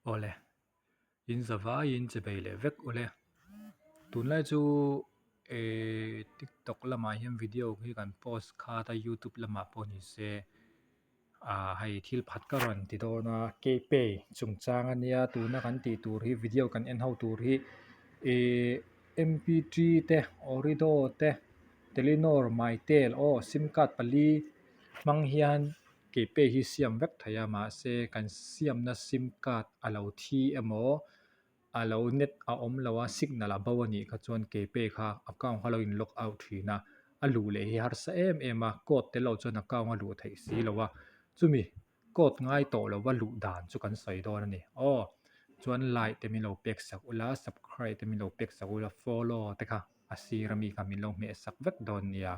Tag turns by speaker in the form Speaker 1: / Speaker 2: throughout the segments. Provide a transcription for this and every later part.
Speaker 1: Awle, in za vaiin che bei leh vek ule. Tunlai chu eh tiktok lamah hian video hi kan post khat a youtube lamah pawh ni se ah hei thil phat ka rawn ti dawn a kpay chungchang ania tuna kan tih tur hi video kan en ho tur hi eh mpt te orido te telenor mytel aw sim card pali hmang hian. Kpay hi siam vek thei a mahse kan siamna sim card a lo thi emaw a lo net a awm lo a signal a bo a nih kha chuan kpay kha account kha lo in lock out thin a a luh leh hi harsa em em a code tel lo chuan account a luh theih si lo a chumi code ngai tawh lova luh dan chu kan sawi dawn a ni aw chuan like te min lo pek sak ula subscribe te min lo pek sak ula follow te kha a sir ami kha min lo hmeh sak vek dawn nia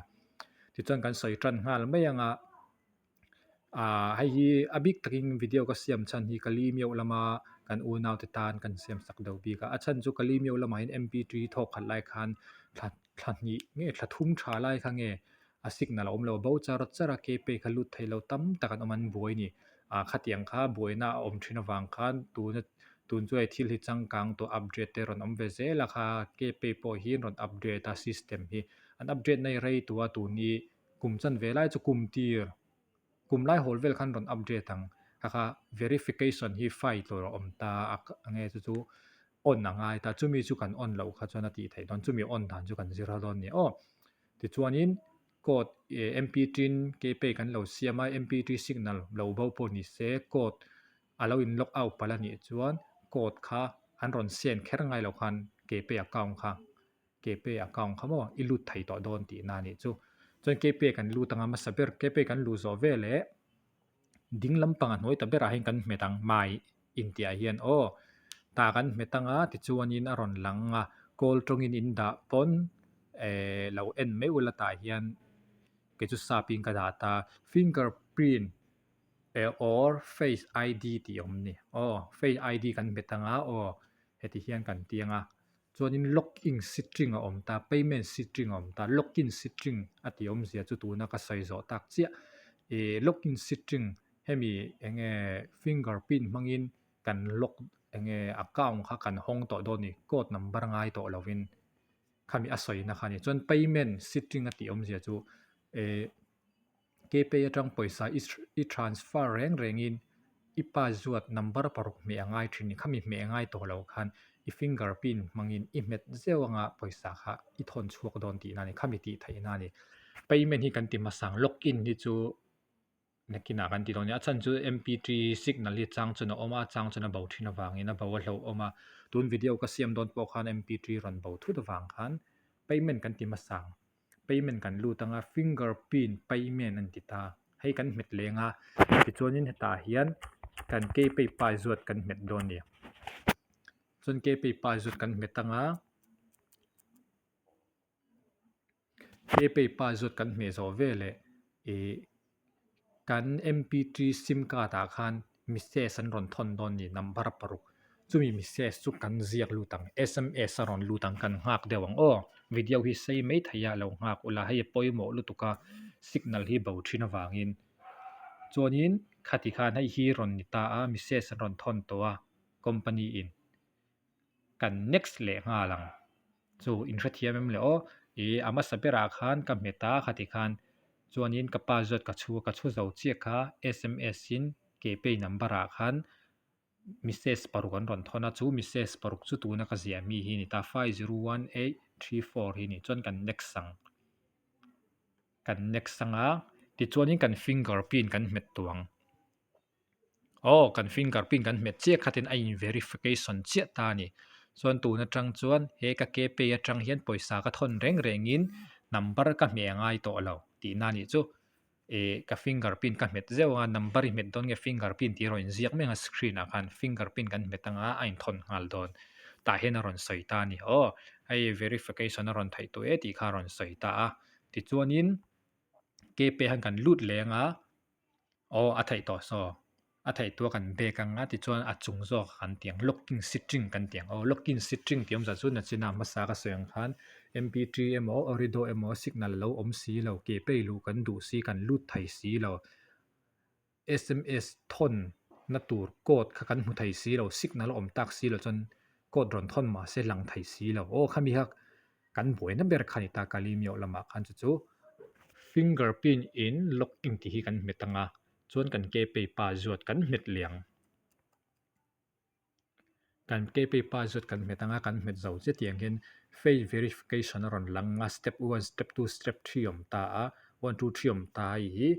Speaker 1: tichuan kan sawi tan nghal mai anga ah hei hi a bik takin video ka siam chhan hi ka li meuh lama kan unau te tan kan siam sak deuh bik a a chhan chu ka li meuh lamah hian mp three thawk khat lai khan thla thla hnih nge thla thum tha lai kha nge a signal a awm lo bo char char a kpay kha lut thei lo tam tak an awm an buai a ni ah khatiang kha buaina a awm thin avang khan tuna tun chu hei thil hi changkang tawh update te rawn awm ve zel a kha kpay pawh hi an rawn update a system hi an update na hi rei tawh a tun hi kum chan ve lai chu kum tir kum lai hawl vel khan rawn update ang kha kha verification hi file tur a awm ta a enge chu chu on a ngai ta chumi chu kan on loh kha chuan a tih theih dawn chumi on dan chu kan zir a dawn a ni aw tichuanin code eh mp tin kpay kan lo siam a mp three signal lo bo pawh ni se code a lo in lock out palh a nih chuan code kha an rawn send kher ngai loh khan kpay account kha. Kpay account kha maw i lut thei tawh dawn tihna a nih chu. Chuan Kpay kan lut anga hmasa ber Kpay kan luh zawh vel eh ding lampang a hnuai ta berah hian kan hmet ang mai intiah hian aw tah kan hmet anga tichuanin a rawn lang a kawl tawngin in dah pawn eh lo en mai ula tah hian kei chu sap in ka dah ta finger print eh or face id tih a awm a ni aw face id kan hmet anga aw heti hian kan ti anga. Chuanin login setting a awm ta, payment setting a awm ta, login setting a tih awmzia chu tuna ka sawi zawh tak chiah. Ih login setting hemi eng nge finger print hmangin kan log eng nge account kha kan hawng tawh dawn a ni, code number ngai tawh lovin khami a sawina kha a ni. Chuan payment setting a tih awmzia chu ih Kpay atang pawisa i transfer reng rengin i password number paruk hmeh a ngai thin khami hmeh a ngai tawh loh khan i finger print hmangin i hmet zeuh anga pawisa kha i thawn chhuak dawn tihna a ni khami tih theihna a ni. Payment hi kan ti hmasa ang log in hi chu nakinah kan ti dawn nia a chhan chu mp three signal hi chang chuan a awm a chang chuan a bo thin avangin a bo a hlauhawm a tun video ka siam dawn pawh khan mp three rawn bo thut avang khan payment kan ti hmasa ang. Payment kan lut anga finger print payment a ni ti ta hei kan hmet leng a tichuanin hetah hian kan kpay password kan hmet dawn a ni chuan kpay password kan hmet anga kpay password kan hmeh zawh veleh ih Kan mp three sim card ah khan message an rawn thawn dawn a ni number paruk chumi message chu kan ziak lut ang sms a rawn lut ang kan nghak deuh ang aw video hi sei mai thei a lo nghak ula hei a pawimawh lutuk a signal hi bo thin avangin chuanin khati khan hei hi rawn ni ta a message an rawn thawn tawh a company in. Kan next leh nghal ang chu in hrethiam em le aw ih a hmasa berah khan ka hmet a khati khan chuanin ka password ka chhu ka chhu zo chiah kha sms in kpay number ah khan message paruk an rawn thawn a chu message paruk chu tuna ka ziah mi hi a ni ta 501834 hi a ni chuan kan next ang kan next ang a tichuanin kan finger print kan hmet tawh ang. Aw kan finger print kan hmet chiah khatin a in verification chiah ta a ni chuan tun atang chuan he ka kpay atang hian pawisa ka thawn reng rengin number ka hmeh a ngai tawh lo tihna a nih chu ih ka finger print ka hmet zeuh anga number i hmet dawn nge finger print tih erawh inziak mai anga screen ah khan finger print kan hmet anga a inthawn nghal dawn tah hian a rawn sawi ta a ni aw hei verification a rawn theih tawh e tih kha a rawn sawi ta a tichuanin kpay han kan lut leh anga. Aw a theih tawh saw a theih tua kan bag ang a tichuan a chung zawk kan ti ang locking string kan ti ang aw locking string tih awmzah chu nachina hmasa ka sawi ang khan mp three emaw orido emaw signal a lo awm si lo ke pei luh kan duh si kan lut thei si lo sms thawn. na tur code kha kan hmu thei si lo, signal a awm tak si lo chuan code rawn thawn mah se lang thei si lo. Aw khami kha kan buaina ber kha a ni ta Kalimio lamah khan chu chu finger print in log in tih hi kan hmet ang a, chuan kan kpay pa zuat kan hmet leh ang. Kan kpay pa zuat kan hmet ang a, kan hmet zo chiah tih ang hian face verification a rawn lang a, step one, step two, step three a awm ta a, one two three a awm ta a hei hi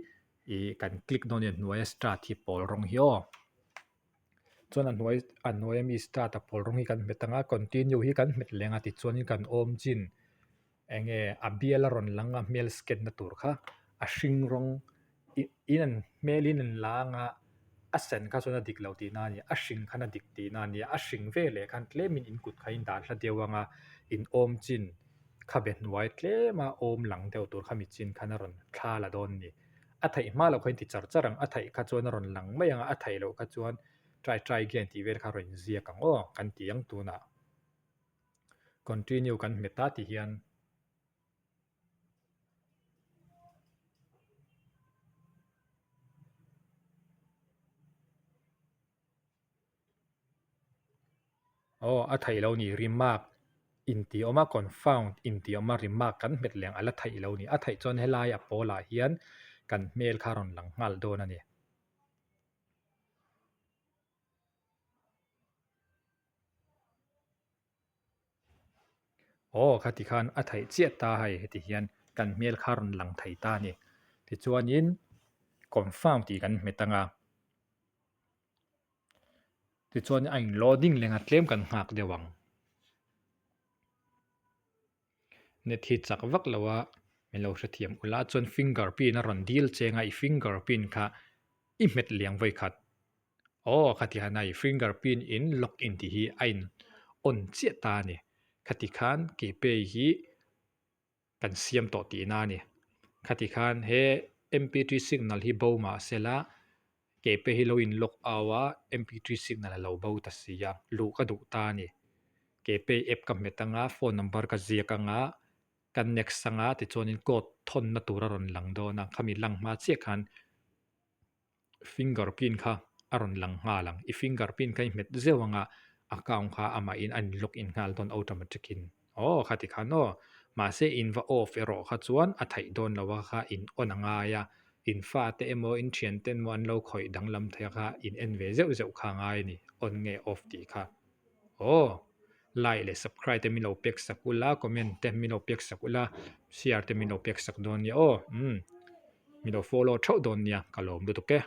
Speaker 1: ih kan click dawn nia hnuaia start hi pawl rawng hi aw. Chuan a hnuai a hnuai ami start a pawl rawng hi kan hmet ang a continue hi kan hmet leng a tichuanin kan awm chin eng nge a bial a rawn lang a hmel scan na tur kha a hring rawng ih in an hmel in an la ang a a sen kha chuan a dik lo tihna a ni a hring khan a dik tihna a ni a a hring veleh khan tlemin in kut kha in dah hla deuh ang a in awm chin khabe hnuai tlema awm lang deuh tur kha mi chin khan a rawn thla la dawn a ni. A theih hma loh kha in ti char char ang, a theih kha chuan a rawn lang mai ang a, a theih loh kha chuan try try again tih vel kha a rawn inziak ang aw, kan ti ang tunah. Continue kan hmet a ti hian. Aw a theih lo ni remark intih awm a confound intih awm a remark kan hmet leh ang a la theih lo ni a theih chuan helai a pawl ah hian kan hmel kha a rawn lang nghal dawn a ni. Aw khati khan a theih chiah ta hei heti hian kan hmel kha a rawn lang thei ta a ni tichuanin confirm tih kan hmet ang a. Tichuan a in loading leng a tlem kan nghak deuh ang. Net hi chak vak lo a min lo hrethiam ula chuan finger print a rawn dil cheng a i finger print kha i hmet liang vawi khat. Aw khati han a i finger print in log in tih hi a in on chiah ta a ni. Khati khan keypay hi kan siam tawh tihna a ni. Khati khan he mp3 signal hi bo mah sela kei pawh hi lo in lock out a mp3 signal a lo bo ta si a, luh ka duh ta a ni. Kei pawh app ka hmet anga phone number ka ziak anga ka next anga tichuanin code thawnna tur a rawn lang dawn a, khami lang hma chiah khan finger print kha a rawn lang nghal ang. I finger print kha i hmet zeuh ang a, account kha amahin a in log in nghal dawn automatic in. Aw kha ti khan aw. Mahse in va off erawh kha chuan a theih dawn lo a kha in on a ngai a, in fate emaw in thiante emaw an lo khawih danglam thei a kha in en ve zeuh zeuh kha a ngai a ni, on nge off tih kha. Aw. Like leh subscribe te min lo pek sak ula, comment te min lo pek sak ula, share te min lo pek sak dawn nia aw. Umm. Min lo follow theuh dawn nia ka lawm lutuk e.